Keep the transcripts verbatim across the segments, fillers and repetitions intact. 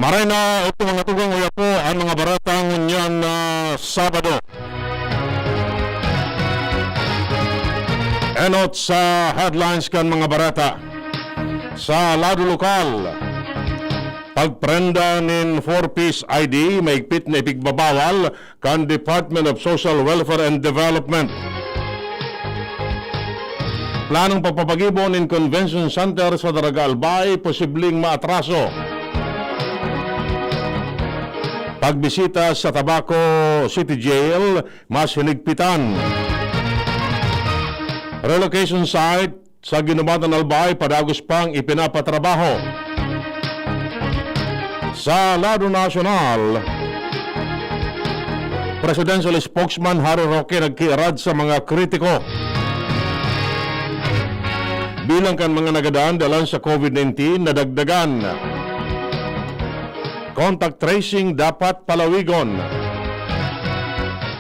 Aray na, ito mga tugang, uya po ang mga barata ngunyan na Sabado. Enot sa headlines kan mga barata. Sa lado lokal, pagprenda nin four Ps I D, maigpit na ipigbabawal kan Department of Social Welfare and Development. Planong pagpapagibo nin Convention Center sa Daraga Albay posibleng maatraso. Pagbisita sa Tabaco City Jail, mas hinigpitan. Relocation site sa Guinobatan Albay padagos pang ipinapatrabaho. Sa lado nasyonal, Presidential Spokesman Harry Roque nagkiirad sa mga kritiko. Bilang kan mga nagadan dalan sa COVID nineteen nadagdagan. Contact tracing dapat palawigon.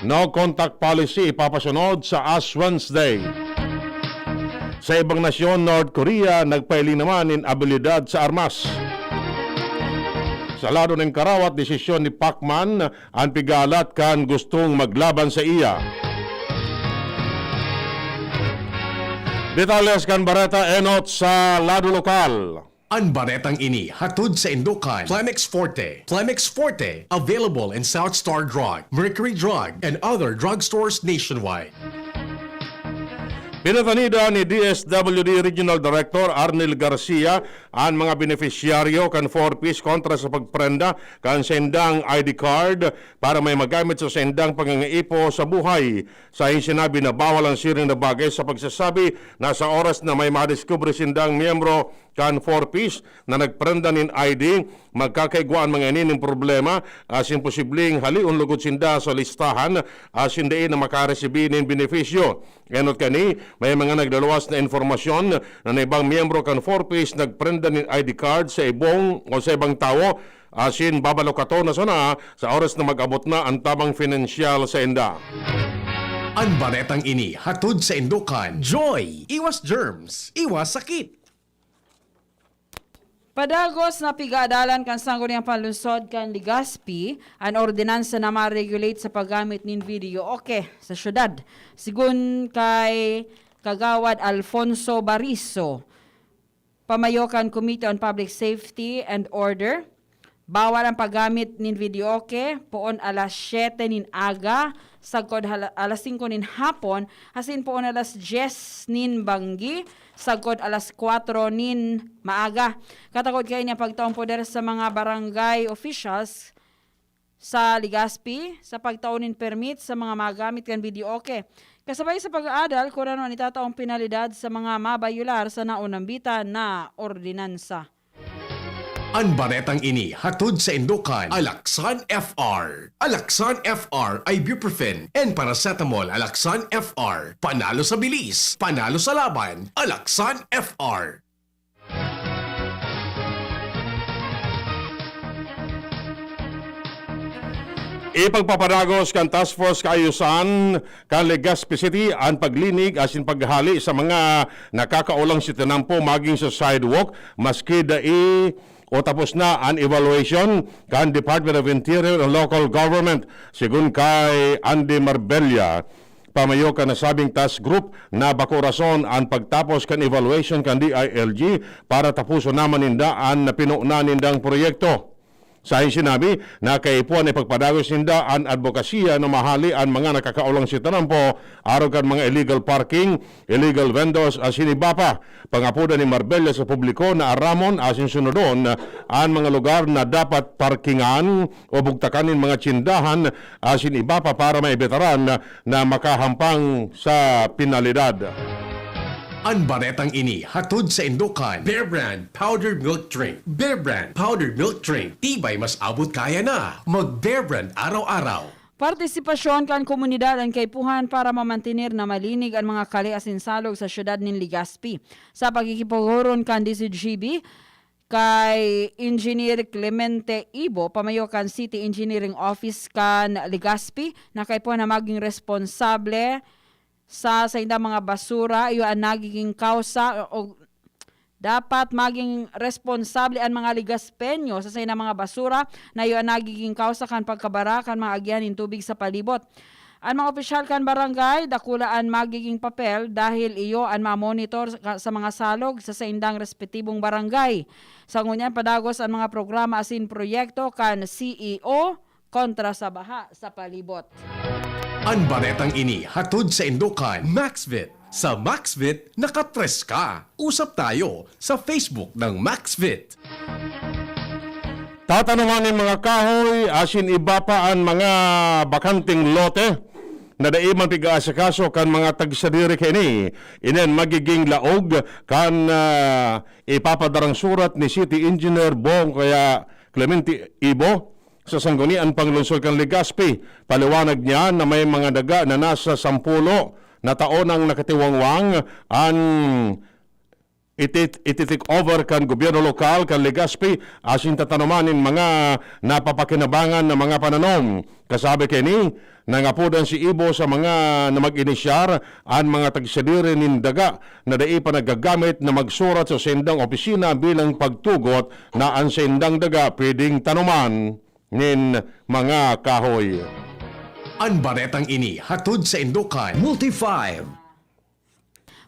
No contact policy ipapasunod sa Ash Wednesday. Sa ibang nasyon, North Korea nagpailing naman nin abilidad sa armas. Sa lado nin karawat, desisyon ni Pacman an pigalat kan gustong maglaban sa iya. Detalles kan bareta enot sa lado lokal. An baretang ini hatod sa Indokan, Flemex Forte. Flemex Forte, available in South Star Drug, Mercury Drug, and other drugstores nationwide. Pinatanida ni D S W D Regional Director Arnel Garcia an mga benepisyaryo kan four Ps kontra sa pagprenda kan saindang I D card para may magamit sa saindang pangangaipo sa buhay. Sa sinabi na bawal ang siring na bagay sa pagsasabi na sa oras na may madiskubre sindang miyembro kan four Ps na nagprenda nin I D, magkakaigwa an mga ini nin problema asin posibleng halion logod sinda sa listahan asin dai na makaresibi nin benepisyo. Enot kani, may mga naglaluwas na informasyon na na ibang miyembro kan four Ps nagprenda nin I D card sa ibong o sa ibang tawo asin babalukaton na sana sa oras na mag-abot na an tamang pinansyal sainda. An baretang ini hatod sa Indokan, Joy! Iwas germs, iwas sakit! Padagos na pigaadalan kan Sangguniang Panlungsod kan Legazpi an ordinansa na ma-regulate sa paggamit nin videoke sa syudad. Sigon kay Kagawad Alfonso Bariso, pamayo kan Committee on Public Safety and Order, bawal ang paggamit nin videoke poon alas siyete nin aga sagkod hala-, alas singko nin hapon, asin poon alas dyes nin banggi sagkod alas kwatro nin maaga. Katakod kaini an pagtaong poder sa mga barangay officials sa Legazpi sa pagtao nin permit sa mga magamit kan videoke, kasabay sa pag-aadal kun ano an itataong penalidad sa mga mabayolar sa naunambitan na ordinansa. An baretang ini hatod sa Indokan, Alaxan F R. Alaxan F R, ibuprofen and paracetamol. Alaxan F R, panalo sa bilis, panalo sa laban. Alaxan F R. Ipagpapadagos kan Task Force Kaayusan kan Legazpi City an paglinig asin paghali sa mga nakakaolang sitinampo maging sa sidewalk, maski dai o tapos na an evaluation kan Department of Interior and Local Government. Sigon kay Andy Marbella, pamayo kan nasabing task group, na bako rason an pagtapos kan evaluation kan D I L G para taposon naman ninda an napinonan nindang proyekto. Sa sinabi na kaipuhan na ipagpadagos ninda an adbokasiya na mahali an mga nakakaolang sitinampo arog kan mga illegal parking, illegal vendors asin iba pa. Pangapodan ni Marbella sa publiko na aramon asin sunodon an mga lugar na dapat parkingan o bugtakan nin mga tsindahan asin iba pa para maebitaran na makahampang sa penalidad. An baretang ini hatod sa Indokan, Bear Brand Powdered Milk Drink. Bear Brand Powdered Milk Drink, tibay mas abot kaya na. Mag Bear Brand araw-araw. Partisipasyon kan komunidad an kaipuhan para mamantener na malinig an mga kali asin salog sa siyudad nin Legazpi. Sa pakikipaghuron kan D C G B, kay Engineer Clemente Ibo, pamayo kan City Engineering Office kan Legazpi, na kaipuhan na maging responsable sa saindang mga basura, iyo an nagiging kausa o Dapat maging responsable an mga Legaspeño sa saindang mga basura na iyo an nagiging kawsa kan pagkabara kan mga agihan nin tubig sa palibot. An mga opisyal kan barangay, dakula an magiging papel dahil iyo an mamonitor ka-, sa mga salog sa saindang respetibong barangay. Sa ngunyan, padagos an mga programa asin proyekto kan C E O kontra sa baha sa palibot. An baretang ini hatod saindo kan Maxvit. Sa Maxvit, nakatres ka. Usap tayo sa Facebook ng Maxvit. Tatanoman nin mga kahoy asin iba pa an mga bakanteng lote na dai man pig-aasikaso kan mga tagsadiri kaini. Ini an magiging laog kan, ah, ipapadarang surat ni City Engineer Bong kaya Clemente Ibo sa Sangguniang Panglungsod kan Legazpi. Paliwanag niya na may mga daga na nasa sampulo na taon nang nakatiwangwang an iti-, iti-take over kan gobyerno lokal kan Legazpi asin tatanoman nin mga napapakinabangan na mga pananom. Kasabi kaini, nangapodan si Ibo sa mga na mag-inisyar an mga tagsadiri nin daga na dai pa nagagamit na magsurat sa saindang opisina bilang pagtugot na an saindang daga pwedeng tanoman nin mga kahoy. An baretang ini hatod saindo kan Multi five.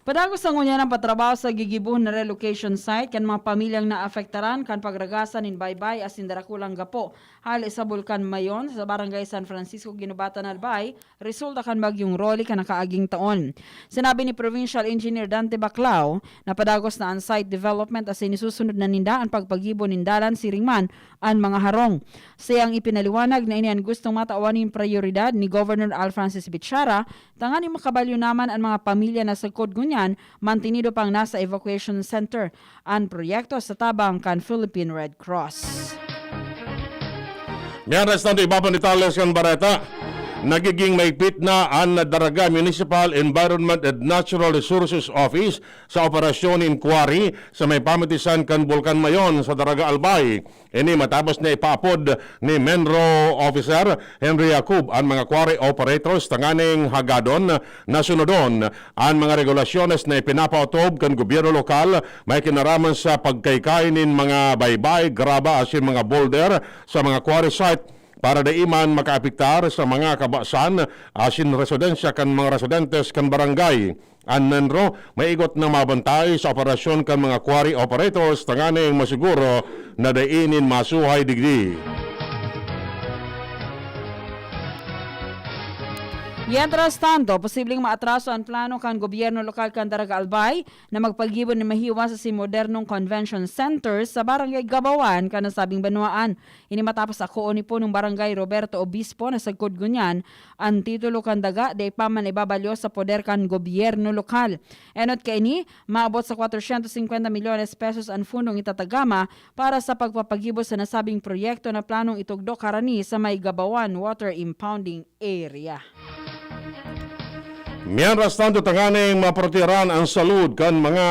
Padagos na ngunyan an patrabaho sa gigibohon na relocation site kan mga pamilyang naapektaran kan pagragasan nin baybay asin darakulang gapo hale sa Bulkan Mayon sa Barangay San Francisco, Guinobatan, Albay, resulta kan Bagyong Rolly kan nakaaging taon. Sinabi ni Provincial Engineer Dante Baclao na padagos na an site development asin isusunod na ninda an pagpagibo nin dalan siring man an mga harong. Saiyang ipinaliwanag na ini an gustong matawan nin prayoridad ni Governor Al Francis Bichara tanganing makabalyo naman an mga pamilya na sagkod ngunyan mantinido pang nasa evacuation center. An proyekto sa tabang kan Philippine Red Cross. Mientras tanto, iba pang detalles kan bareta. Nagiging mahigpit na an Daraga Municipal Environment and Natural Resources Office sa operasyon nin quarry sa may pamitisan kan Bulkan Mayon sa Daraga Albay. Ini matapos na ipaapod ni MENRO Officer Henry Jacob an mga quarry operators tanganing hagadon na sunodon an mga regulasyones na ipinapaotob kan gobyerno lokal may kinaraman sa pagkaykay nin mga baybay, graba asin mga boulder sa mga quarry site para dai man makaapektar sa mga kabasan asin residensya kan mga residentes kan barangay. An MENRO may igot na mabantay sa operasyon kan mga quarry operators tanganing masiguro na dai nin masuhay digdi. Mientras tanto, posibleng maatraso an plano kan gobyerno lokal kan Daraga Albay na magpagibo nin mahiwas asin modernong convention center sa Barangay Gabawan kan nasabing banwaan. Ini matapos akoon ni Punong Barangay Roberto Obispo na sagkod ngunyan an titulo kan daga dai pa man ibabalyo sa poder kan gobyerno lokal. Enot kaini, maabot sa kwatrosyentos singkwenta milyones pesos an fundong itatagama para sa pagpapagibo sa nasabing proyekto na planong itugdok karani sa may Gabawan Water Impounding Area. Mientras tanto, tanganing maproteharan an salud kan mga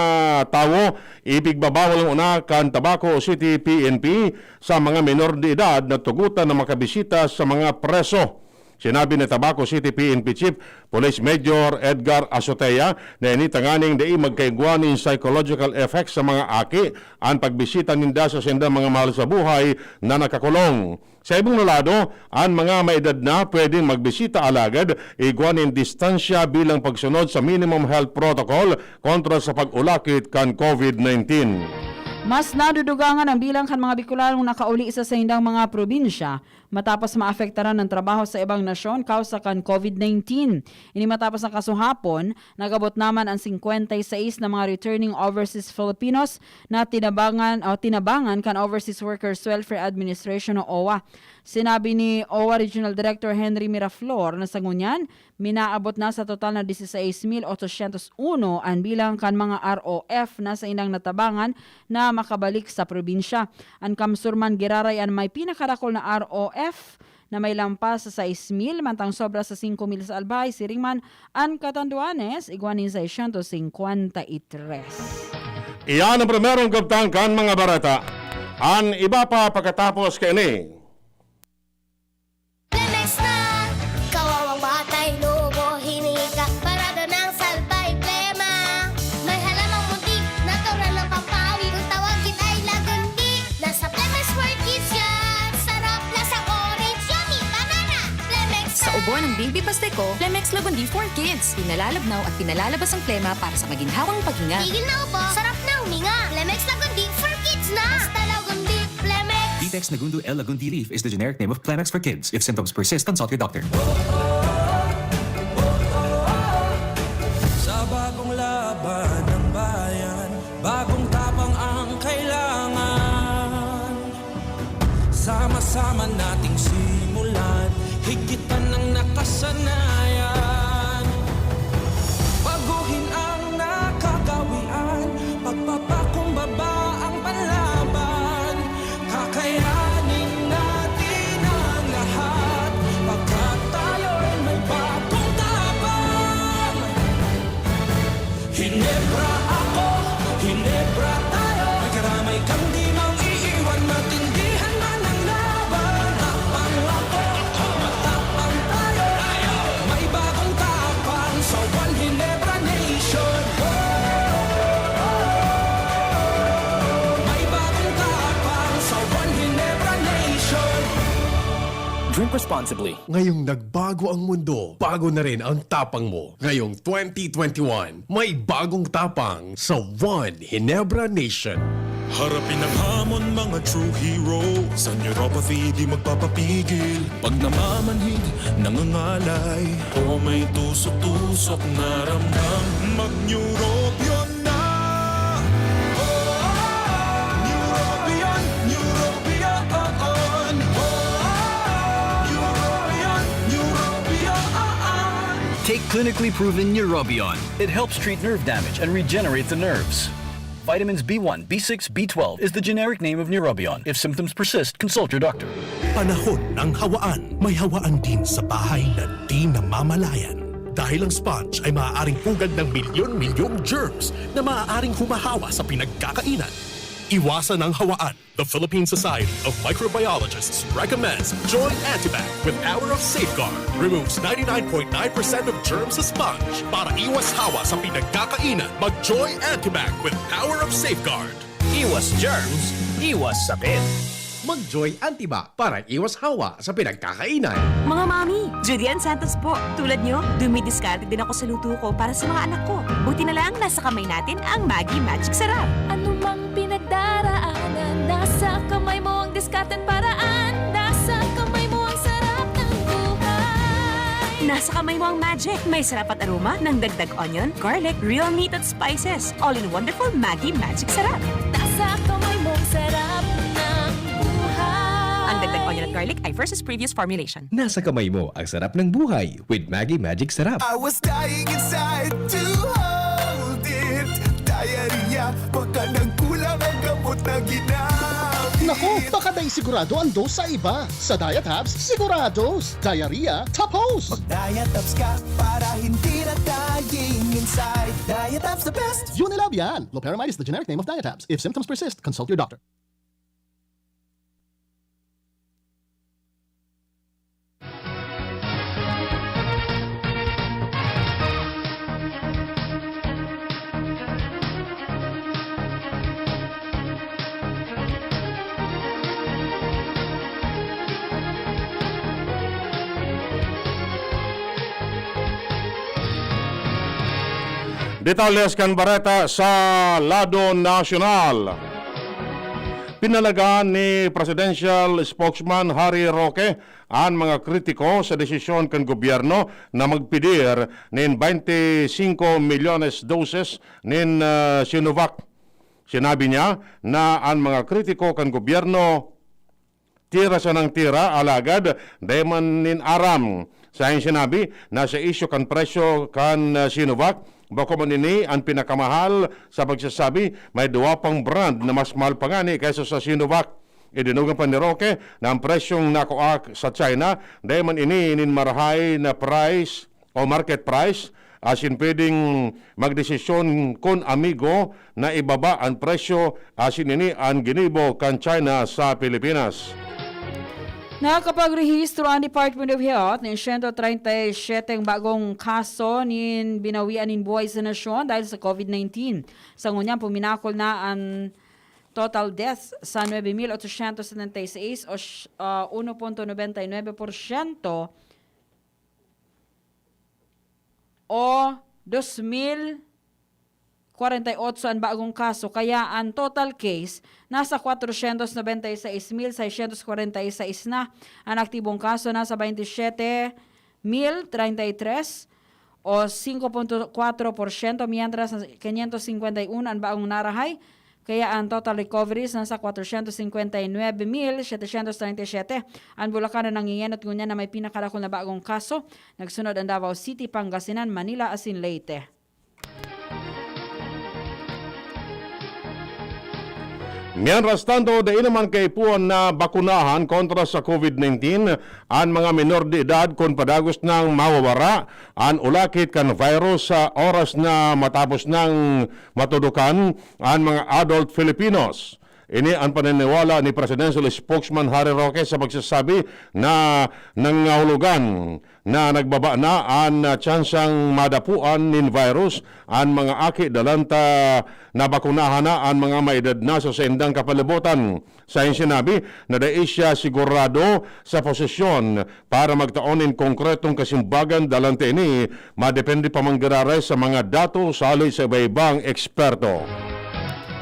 tawo, ipigbabawal ngona kan Tabaco City P N P sa mga menor de edad na tugotan na makabisita sa mga preso. Sinabi ni Tabaco City P N P Chief Police Major Edgar Azotea na ini tanganing dai magkaigwa nin psychological effect sa mga aki an pagbisita ninda sa saindang mga mahal sa buhay na nakakulong. Sa ibong na lado, an mga may edad na pwedeng magbisita alagad igwa nin distansya bilang pagsunod sa minimum health protocol kontra sa pag-ulakit kan COVID nineteen. Mas nadudugangan ang bilang kan mga Bicolanong nakauli sa saindang mga probinsya matapos maapektaran ang trabaho sa ibang nasyon kausa kan COVID nineteen. Ini matapos na kasuhapon, nag-abot naman an singkwenta y seis na mga returning overseas Filipinos na tinabangan o tinabangan kan Overseas Workers Welfare Administration o OWWA. Sinabi ni OWWA Regional Director Henry Miraflor na sa ngunyan, minaabot na sa total na dieciséis mil ochocientos uno an bilang kan mga R O F na saindang natabangan na makabalik sa probinsya. An CamSur man giraray an may pinakarakol na R O F na may lampas sa sais mil, mantang sobra sa singko mil sa Albay, siring man an Catanduanes, igwa nin seiscientos cincuenta y tres. Iyan ang primerong kabtang kan mga bareta. An iba pa pagkatapos kaini. Lemex na! Kawawang batay, lobo, hinika, parada ng salbay, plema. May halamang muntik, natural ng pampawi. Ng Baby Pasteco, Plemex Lagundi for Kids. Pinalalabnaw at pinalalabas ang plema para sa maginhawang paghinga. Tigil na ubo, sarap na huminga. Plemex Lagundi for Kids na! Basta Lagundi, Plemex! Vitex Nagundo L Lagundi Leaf is the generic name of Plemex for Kids. If symptoms persist, consult your doctor. Sa bagong laban ng bayan, bagong tapang ang kailangan. Sama-sama nating simulan, higit pa ng nakasanayan. Baguhin ang nakagawian, pagpapakumbaba ang panlaban. Kakayanin natin ang lahat, pagkat tayo'y may bagong tapang. Hinebra ako, Hinebra tayo. May karamay kang di mang iiwan, matindihan man ang laban. Matapang ako, matapang tayo. May bagong tapang sa One Hinebra Nation. May bagong tapang sa One Hinebra Nation. Drink responsibly. Ngayong nagbago ang mundo, bago na rin ang tapang mo. Ngayong twenty twenty-one, may bagong tapang sa One Hinebra Nation. Harapin ang hamon, mga true hero. Sa neuropathy, di magpapapigil. Pag namamanhid, nangangalay, o may tusok-tusok na ramdam, mag-Neurobion na! Neurobion, Neurobion, Neurobion, Neurobion. Take clinically proven Neurobion. It helps treat nerve damage and regenerate the nerves. Vitamins B one, B six, B twelve is the generic name of Neurobion. If symptoms persist, consult your doctor. Panahon ng hawaan. May hawaan din sa bahay na di namamalayan. Dahil ang sponge ay maaaring pugad ng milyon-milyong germs na maaaring humahawa sa pinagkakainan. Iwasan ang hawaan. The Philippine Society of Microbiologists recommends Joy Antibac with power of safeguard. Removes ninety-nine point nine percent of germs sa sponge. Para iwas hawa sa pinagkakainan, mag-Joy Antibac with power of safeguard. Iwas germs, iwas sakit. Mag-Joy Antibac para iwas hawa sa pinagkakainan. Mga mami, Julian Santos po. Tulad nyo, dumidiskarte din ako sa luto ko para sa mga anak ko. Buti na lang, nasa kamay natin ang Maggi Magic Sarap. Anumang pinagdaraanan, nasa kamay mo ang diskarte at paraan. Nasa kamay mo ang sarap ng buhay. Nasa kamay mo ang magic. May sarap at aroma ng dagdag onion, garlic, real meat at spices. All in wonderful Maggi Magic Sarap. Nasa kamay mo ang sarap ng buhay. Ang dagdag onion at garlic ay versus previous formulation. Nasa kamay mo ang sarap ng buhay with Maggi Magic Sarap. I was dying inside to hold it. Diarrhea, baka nagkulang ang gamot na ginamit. Naku, baka dai sigurado ang dose sa iba. Sa Diatabs, sigurados. Diarrhea, tapos. Mag-Diatabs ka para hindi na dying inside. Diatabs the best. Unilab yan. Loperamide is the generic name of Diatabs. If symptoms persist, consult your doctor. Detalles kan bareta sa lado nasyonal. Pinalagaan ni Presidential Spokesman Harry Roque an mga kritiko sa desisyon kan gobyerno na magpedir nin twenty-five milyones doses nin, ah, Sinovac. Sinabi niya na an mga kritiko kan gobyerno tira sanang tira, alagad dai man nin aram. Sa iyang sinabi na sa isyu kan presyo kan, ah, Sinovac, bako man ini an pinakamahal sa pagsasabi, may duwa pang brand na mas mahal pa ngani kaysa sa Sinovac. Idinugang pa ni Roque na ang presyong nakua sa China, dai man ini nin marahay na price o market price, asin pwedeng magdesisyon kun amigo na ibaba an presyo, asin ini an ginibo kan China sa Pilipinas. Nakapagrehistro ang Department of Health nin siyento treinta y siete bagong kaso nin binawian nin buhay sa nasyon dahil sa COVID nineteen. Sa ngunyan, puminakol na an total deaths sa nuebe mil otosyentos setenta y seis o sh-, ah, uno punto nobenta y nuebe porsyento o dos mil kwarenta y otso an bagong kaso, kaya an total case nasa kwatrosyentos nobenta y sais mil seisyentos kwarenta y sais na. An aktibong kaso nasa baynte syete mil treinta y tres o singko punto kwatro porsyento, mientras na kinyentos singkwenta y uno an bagong narahay, kaya an total recoveries nasa kwatrosyentos singkwenta y nuebe mil setesyentos treinta y siyete. An Bulacan na nangingenot ngunyan na may pinakadakul na bagong kaso. Nagsunod an Davao City, Pangasinan, Manila asin Leyte. Mientras tanto, dai naman kaipuhan na bakunahan kontra sa covid nineteen an mga menor de edad kun padagos nang mawawara an ulakit kan virus sa oras na matapos nang matudukan an mga adult Filipinos. Ini an paniniwala ni Presidential Spokesman Harry Roque sa pagsasabi na nangangahulugan na nagbaba na an, ah, tsansang madapuan nin virus an mga aki, dalan ta nabakunahan na an mga may edad na sa saindang kapalibutan. Sa iyang sinabi na dai siya sigurado sa posisyon para magtao nin konkretong kasimbagan, dalan ta ini madepende pa man giraray sa mga datos hale sa iba-ibang eksperto.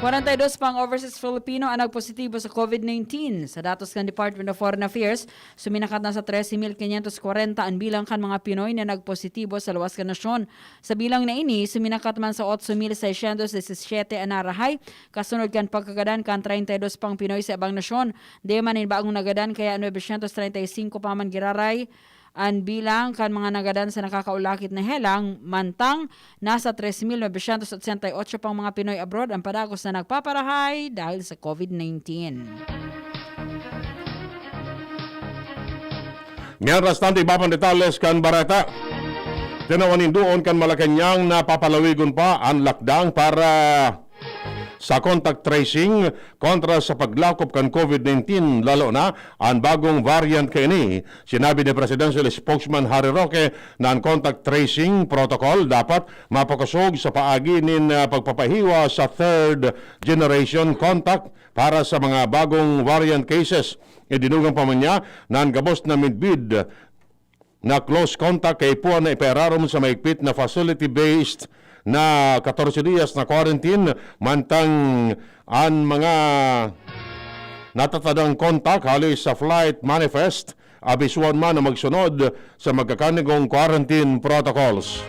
Kwarenta y dos pang overseas Filipino ang nagpositibo sa covid nineteen. Sa datos kan Department of Foreign Affairs, suminakat na sa trese mil kinyentos kwarenta an bilang kan mga Pinoy na nagpositibo sa luwas kan nasyon. Sa bilang na ini, suminakat man sa otso mil seisyentos disisiete an narahay, kasunod kan pagkagadan kan treinta y dos pang Pinoy sa ibang nasyon. Dai man nin bagong nagadan, kaya nuebesyentos treinta y singko pa man giraray an bilang kan mga nagadan sa nakakaulakit na helang, mantang nasa tres mil novecientos otsenta y ocho pang mga Pinoy abroad ang padagos na nagpaparahay dahil sa covid nineteen. Mientras tanto, iba pang detalles kan bareta. Tinawan nin duon kan Malacañang na papalawigon pa an lockdown para sa contact tracing kontra sa paglakop kan covid nineteen, lalo na an bagong variant kaini. Sinabi ni Presidential Spokesman Harry Roque na an contact tracing protocol dapat mapakosog sa paagi nin, ah, pagpapahiwa sa third generation contact para sa mga bagong variant cases. Idinugang pa man niya na an gabos na midbid na close contact kaipuhan na ipairarom sa mahigpit na facility-based na katorse dias na quarantine, mantang an mga natatadang contact hale sa flight manifest, abisuhan man na magsunod sa magkakanigong quarantine protocols.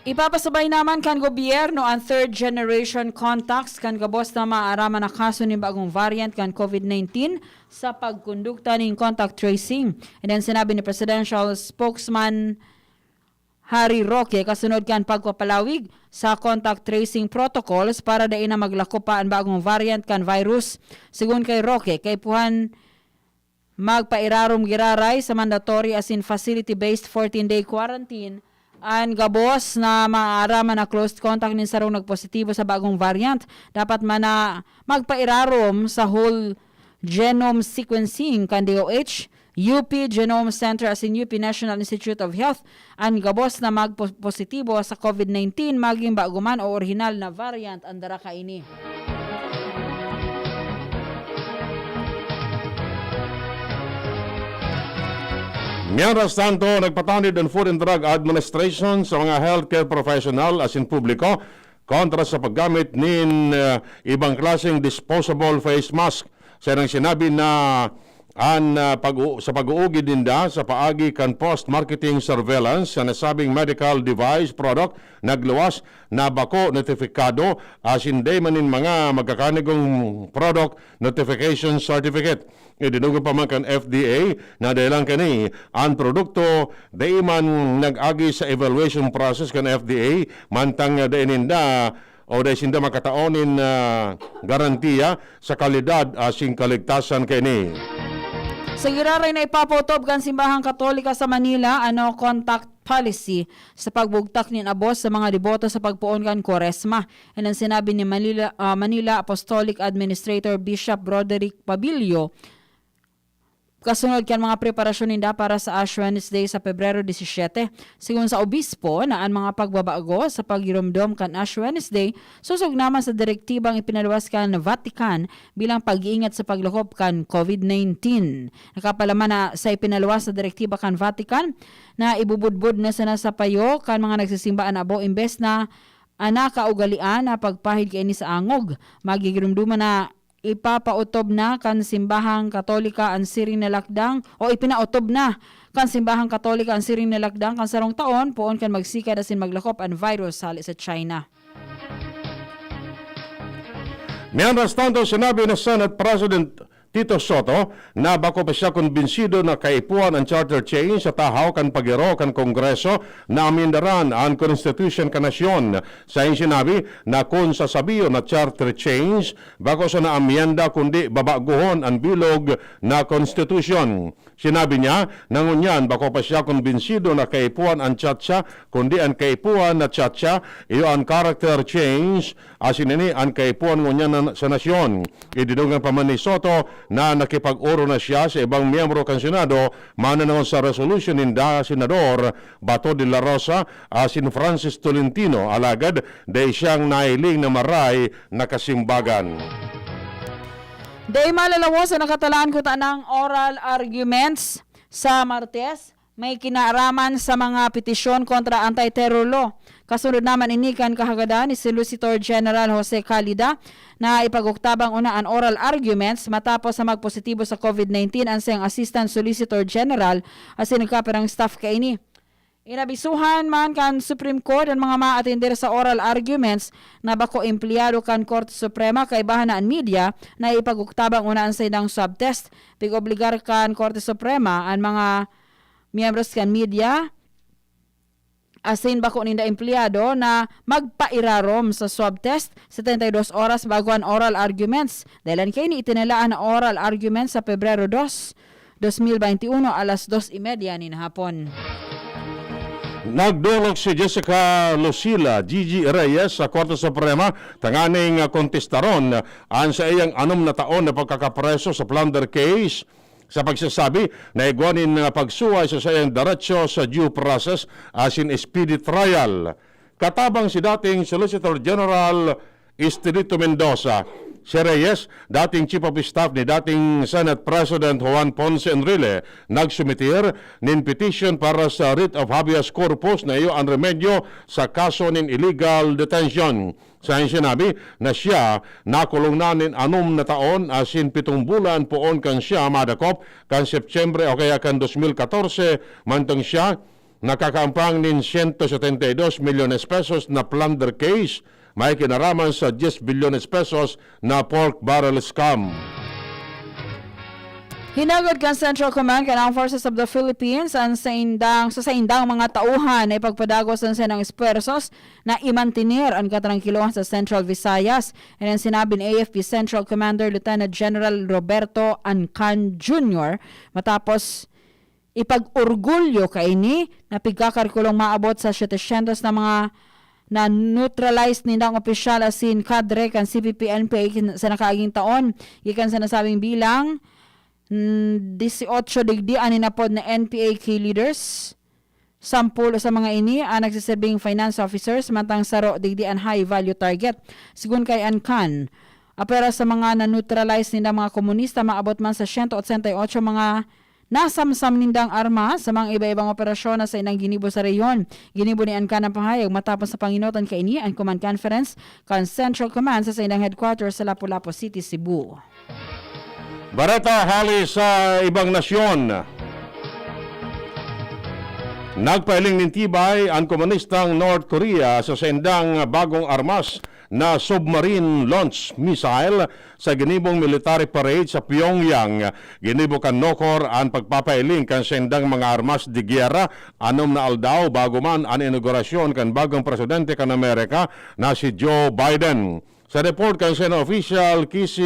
Ipapasabay naman kan gobyerno an third generation contacts kan gabos na maaaraman na kaso nin bagong variant kan covid nineteen sa pagkondukta nin contact tracing. And then sinabi ni Presidential Spokesman Harry Roque kasunod kan pagpapalawig sa contact tracing protocols para dai na maglako pa an bagong variant kan virus. Sigon kay Roque, kaipuhan magpairarom giraray sa mandatory asin facility-based fourteen-day quarantine an gabos na maaaraman na close contact nin sarong nagpositibo sa bagong variant. Dapat man na magpairarom sa whole genome sequencing kan D O H, U P Genome Center asin U P National Institute of Health an gabos na magpo-, positibo sa covid nineteen, magin bago man o orihinal na variant an dara kaini. Mientras tanto, nagpatanid an Food and Drug Administration sa mga healthcare professional asin publiko kontra sa paggamit nin, ah, ibang klaseng disposable face mask. Sa ilang sinabi na an, ah, pag-u-, sa pag-uugid ninda sa paagi kan post-marketing surveillance sa nasabing medical device product, nagluwas na bako notifikado asin dai man nin mga magkakanigong product notification certificate. Idinugang pa man kan F D A na dai lang kani an produkto dai man nag-agi sa evaluation process kan F D A, mantang dai ninda o dai sinda makatao nin, ah, garantiya sa kalidad asin kaligtasan kaini. Sa giraray na ipapaotob kan Simbahang Katolika sa Manila, ano, contact policy sa pagbugtak nin abos sa mga deboto sa pagpoon kan Kwaresma. Yan ang sinabi ni Manila, ah, Manila Apostolic Administrator Bishop Broderick Pabillo kasunod kan mga preparasyon ninda para sa Ash Wednesday sa Pebrero disisiete. Sigon sa obispo na an mga pagbabago sa paghiromdom kan Ash Wednesday sosog naman sa direktibang ipinaluwas kan Vatican bilang pag-iingat sa paglakop kan COVID nineteen. Nakapalaman na sa ipinaluwas na direktiba kan Vatican na ibubudbod na sana sa payo kan mga nagsisimba an abo imbes na an nakaugalean na pagpahid kaini sa angog. Magigiromdoman na ipapaotob na kan simbahang Katolika an siring na lakdang o ipinaotob na kan simbahang Katolika an siring na lakdang kan sarong taon poon kan magsikad asin maglakop an virus hale sa China. Mientras tanto, sinabi ni Senate President Tito Soto na bako pa siya kumbinsido na kaipuhan an charter change sa tahaw kan pagiro kan Kongreso na amyendaran an konstitusyon kan nasyon. Sa sinabi na kun sasabiyon na charter change, bako sana amyenda kundi babagohon an bilog na konstitusyon. Sinabi niya na ngunyan bako pa siya kumbinsido na kaipuhan an chacha, kundi an kaipuhan na chacha iyo an character change, asin ini an kaipuhan ngunyan na, sa nasyon. Idinungan pa man ni Soto na nakipag-oro na siya sa ibang miyembro kan Senado mananangod sa resolusyon ninda Senador Bato de la Rosa asin Francis Tolentino, alagad dai siyang nahiling na maray na kasimbagan. Dai malalawas sa nakatalaan kutanang oral arguments sa Martes. May kinaaraman sa mga petisyon kontra anti-terror law. Kasunod naman ini kan kahagadan ni Solicitor General Jose Calida na ipag-oktabang una an oral arguments matapos sa magpositibo sa COVID nineteen an sayang Assistant Solicitor General asin nagkapirang staff kaini. Inabisuhan man kan Supreme Court an mga maatender sa oral arguments na bako empleyado kan Korte Suprema, kaibahan na an media na ipag-oktabang una an saindang swab test. Pig-obligar kan Korte Suprema an mga miyembros kan media asin bako ninda empleyado na magpairarom sa swab test setenta y dos oras bago an oral arguments. Dahilan kaini, itinalaan na oral arguments sa Pebrero dos, dos mil bente uno, alas dos y media nin hapon. Nagdolok si Jessica Lucila Gigi Reyes sa Korte Suprema tanganing kontestaron an saiyang anom na taon na pagkakapreso sa plunder case, sa pagsasabi na igwa nin, ah, pagsuhay sa saiyang derecho sa due process asin speedy trial. Katabang si dating Solicitor General Estelito Mendoza. Si Reyes, dating Chief of Staff ni dating Senate President Juan Ponce Enrile, nagsumitir nin petition para sa writ of habeas corpus na iyo an remedyo sa kaso nin illegal detention. Sa sinabi na siya nakulong na nin anom na taon asin pitong bulan poon kan siya madakop kan Setyembre o kaya kan dos mil katorse, mantang siya nakakaampang nin siyento setenta y dos milyones pesos na plunder case, may kinaraman sa diyes bilyones pesos na pork barrel scam. Hinagod kan Central Command kan Armed Forces of the Philippines an saindang, sa saindang mga tauhan na ipagpadagos an saindang esfuerzos na imantener an katrangkilohan sa Central Visayas. Yan ang sinabi ni A F P Central Commander Lieutenant General Roberto Ancan Junior matapos ipag-orgulyo kaini na pigkakalkulong maabot sa setecientos na mga na-neutralize nindang opisyal asin kadre kan C P P-N P A kin-, sa nakaaging taon. Gikan sa nasabing bilang, mm, dieciocho digdi an inapod na N P A key leaders. Sampulo sa mga ini an nagsiserbing finance officers, mantang saro digdi an high value target. Sigon kay Ancan, apwera sa mga na-neutralize nindang mga komunista, maabot man sa siyento otsenta y otso mga nasamsam nindang armas sa mga iba-ibang operasyon na saindang ginibo sa rehiyon. Ginibo ni Ancan ang pahayag matapos sa pangenotan kaini an command conference kan Central Command sa saindang headquarters sa Lapu-Lapu City, Cebu. Bareta hali sa ibang nasyon. Nagpahiling nin tibay an komunistang North Korea sa saindang bagong armas na submarine launch missile sa ginibong military parade sa Pyongyang. Ginibo kan NOCOR an pagpapahiling kan saindang mga armas de giyera anom na aldaw bago man an inaugurasyon kan bagong presidente kan Amerika na si Joe Biden. Sa report kan saindang official K C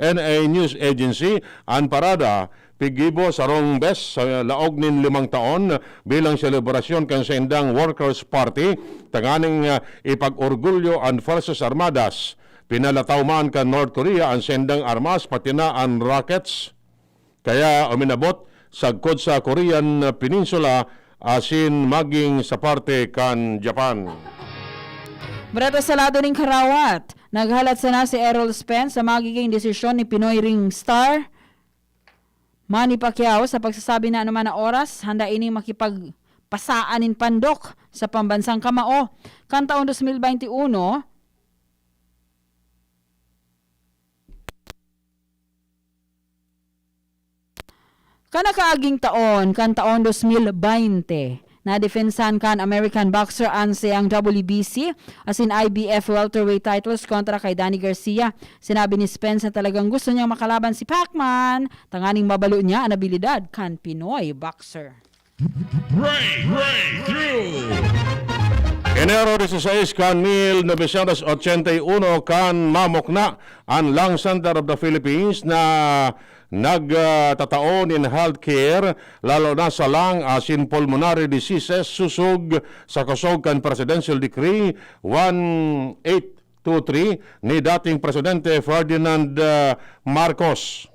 N A News Agency, an parada piggibo sarong bes sa laog nin limang taon bilang selebrasyon kan saindang Workers' Party tanganing, ah, ipag-orgulyo an Fuerzas Armadas. Pinalataw man kan North Korea an saindang armas, pati na an rockets. kaya uminabot sagkod sa Korean Peninsula asin maging sa parte kan Japan. Bareta sa lado nin karawat, naghalat sana si Errol Spence sa magiging desisyon ni Pinoy ring star Manny Pacquiao sa pagsasabi na anuman na oras, handa ining makipagpasaan nin pandok sa pambansang kamao. Kan taon dos mil baynte uno, kan nakaaging taon, kan taon dos mil baynte, nadepensahan kan American boxer an saiyang W B C asin I B F welterweight titles kontra kay Danny Garcia. Sinabi ni Spence na talagang gusto niyang makalaban si Pacman, tanganing mabalo niya an abilidad kan Pinoy boxer. Break, breakthrough. Enero dieciséis kan mil novecientos ochenta y uno kan mamukna an Lung Center of the Philippines na nagtatao nin healthcare, lalo na sa lung asin pulmonary diseases, sosog sa kusog kan Presidential Decree one eight two three ni dating Presidente Ferdinand, ah, Marcos.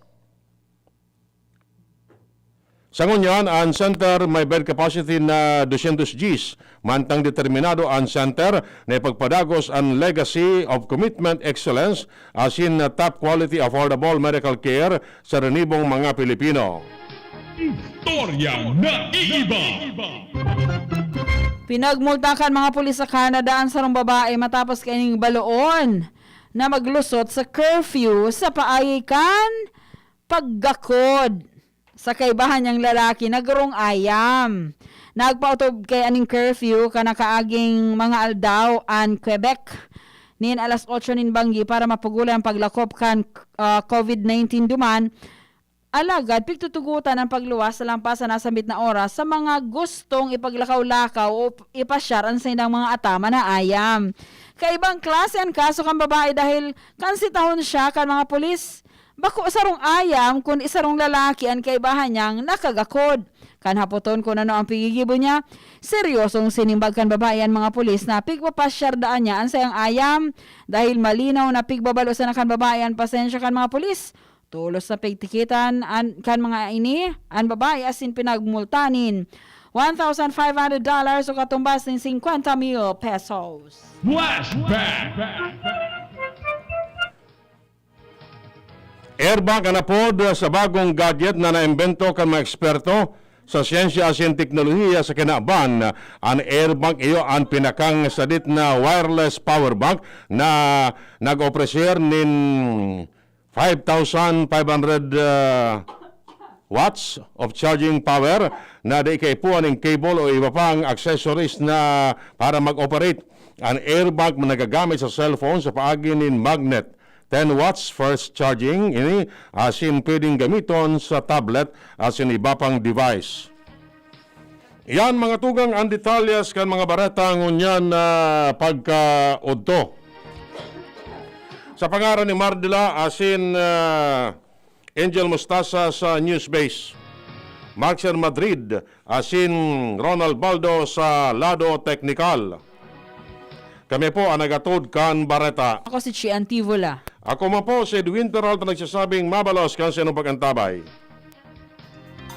Sa ngunyan, an center may bed capacity na dosyentos diyes. Mantang determinado an center na ipagpadagos an legacy of commitment, excellence, asin top quality, affordable medical care sa rinibong mga Pilipino. Istoryang naiiba. Pinagmulta kan mga pulis sa Canada an sarong babae matapos kaining baloon na maglusot sa curfew sa paagi kan paggakod sa kaibahan niyang lalaki na gurong ayam. Nagpaotob kaining curfew kan nakaaging mga aldaw an Quebec nin alas otso nin banggi para mapugulan an paglakop kan, ah, covid nineteen duman. Alagad pigtutugotan an pagluwas sa lampas sa nasambit na oras sa mga gustong ipaglakaw-lakaw o ipasyar an saindang mga ataman na ayam. Kaibang klase an kaso kan babae dahil kansitahon siya kan mga pulis. Bako sarong ayam, kundi sarong lalaki an kaibahan niyang nakagakod. Kan hapoton kun ano an pigigibo niya, seryosong sinimbag kan babae an mga pulis na pigpapasyar daan niya an saiyang ayam, dahil malinaw na pigbabalo sana kan babae an pasensya kan mga pulis. Tolos na pigtikitan an, kan mga ini an babae asin pinagmulta nin one thousand five hundred dollars o katumbas nin singkwenta mil pesos. Flashback! Airbag an apod sa bagong gadget na naimbento kan mga eksperto sa siyensya asin teknolohiya sa kinaban. An airbag iyo an pinakang sadit na wireless power bank na nag-opreser nin five thousand five hundred, ah, watts of charging power na dai kaipuhan nin cable o iba pang accessories na para mag-operate. An airbag na nagagamit sa cellphone sa paagi nin magnet. Ten watts first charging ini, asin pwedeng gamiton sa tablet asin iba pang device. Yan, mga tugang, ang detalyes kan mga bareta ngunyan na pagkaudto. Sa pangaran ni Mardila asin, ah, Angel Mostasa sa Newsbase, Mark Sir Madrid asin Ronald Baldo sa lado teknikal. Kami po ang nagatod kan bareta. Ako si Chi Antivola. Ako man po si Edwin Peralta, nagsasabing mabalos kan saindong pag-antabay.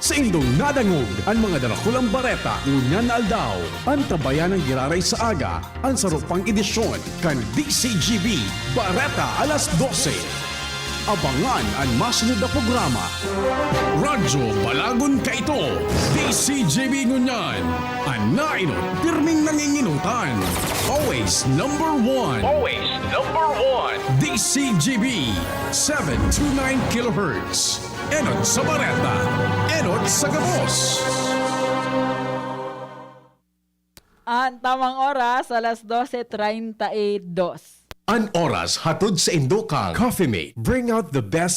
Saindong nadangog an mga darakulang bareta ngunyan na aldaw. Antabayan an giraray sa aga an saro pang edisyon kan D C G B Bareta Alas Dose. Abangan an masunod na programa. Radyo Balagon kaito, D C G B ngunyan, an naenot pirming nangingenotan. Always number one. Always number one. D C G B, seven two nine kilohertz. Enot sa bareta, enot sa gabos. An tamang oras, alas dose treinta y dos. An oras hatod saindo kan Coffee Mate. Bring out the best